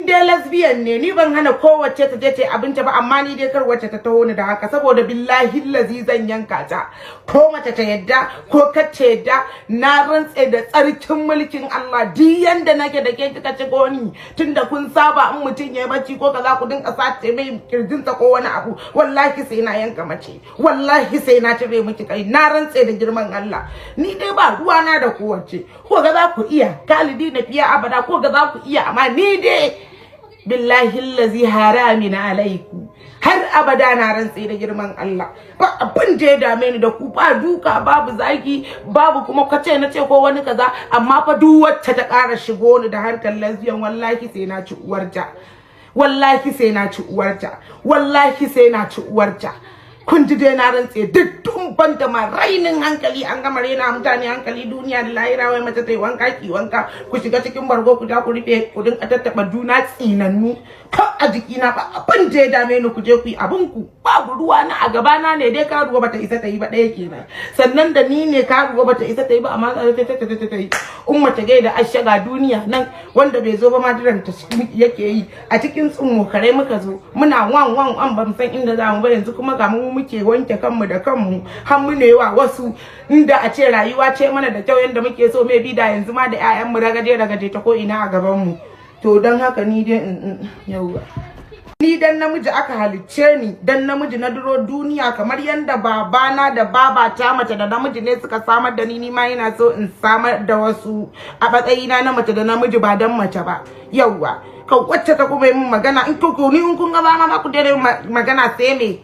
Dai lesbian ne, ni ban hana kowace ta je ta abinci ba, amma ni dai kar wacce ta taho ni da haka, saboda billahi lazi zan yanka ta, ko mace ta yadda ko kar ta yadda. Na rantse da tsarkin mulkin Allah, duk yanda nake da ke kika ci goni, tunda kun saba in mutum ya bacci ko kaza ku dinka sace mai kirjinsa ko wani abu, wallahi sai na yanka mace, wallahi sai na cire miki kai. Na rantse da girman Allah, ni dai ba ruwana da kowace. Ko ga za ku iya kalidi na fiya abada, ko ga za ku iya, amma ni dai billahi allazi haramin alaiku har abada. Na rantse da girman Allah, ba abin da ya dame ni da ku, ba duka, babu zagi, babu kuma kace na ce ko wani kaza, amma fa duk wacce ta ƙara shigo ni da harkar lesbian, wallahi sai na ci uwarta, wallahi sai na ci uwarta, wallahi sai na ci uwarta. Kun ji dai, na rantse duk tun da ma rainin hankali, an gama raina mutane hankali duniya da lahira. Wai mace ta yi wanka, ki wanka, ku shiga cikin bargo, ku ja ku rufe, ku dinka tattaba juna, tsinannu. Ko a jikina, ba abin da ya dame ni. Ku je ku yi abin ku, babu ruwa na. A gaba na ne dai karuwa bata isa ta yi ba, ɗaya kenan. Sannan da ni ne karuwa bata isa ta yi ba, amma ta ta ta ta ta yi. Umma ta gaida ashaga duniya nan, wanda bai zo ba ma diran ta yake yi. A cikin tsummo kare muka zo muna wan wan wan, ban san inda za mu ba. Yanzu kuma ga mu muke wanke kanmu da kanmu har mu ne wa wasu. Inda a ce rayuwa ce mana da kyau yanda muke so, mai bi da yanzu ma da 'ya'yanmu ragaje ragaje ta ko ina a gaban mu. To don haka ni dai yauwa, ni dan namiji aka halicce ni, dan namiji na duro duniya, kamar yanda babana da babata mace da namiji ne suka samar da ni, ni ma ina so in samar da wasu a matsayina na mace da namiji, ba dan mace ba. Yauwa, kan wacce ta kuma yi min magana in ku ni in kun ga ba ma ku daina magana, sai me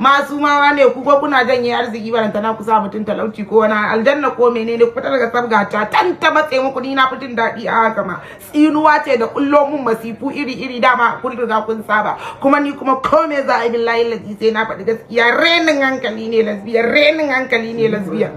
masu mawa ne ku, ko kuna janye arziki, baranta na ku sa mutum talauci ko wani aljanna ko menene. Ku fita daga sabga ta tan ta matse muku. Ni na fitin daɗi a haka ma, tsinuwa ce da kullo mun masifu iri iri, dama kun riga kun saba. Kuma ni kuma ko me za a yi, billahi lazi sai na faɗi gaskiya. Renin hankali ne lesbian, renin hankali ne lesbian.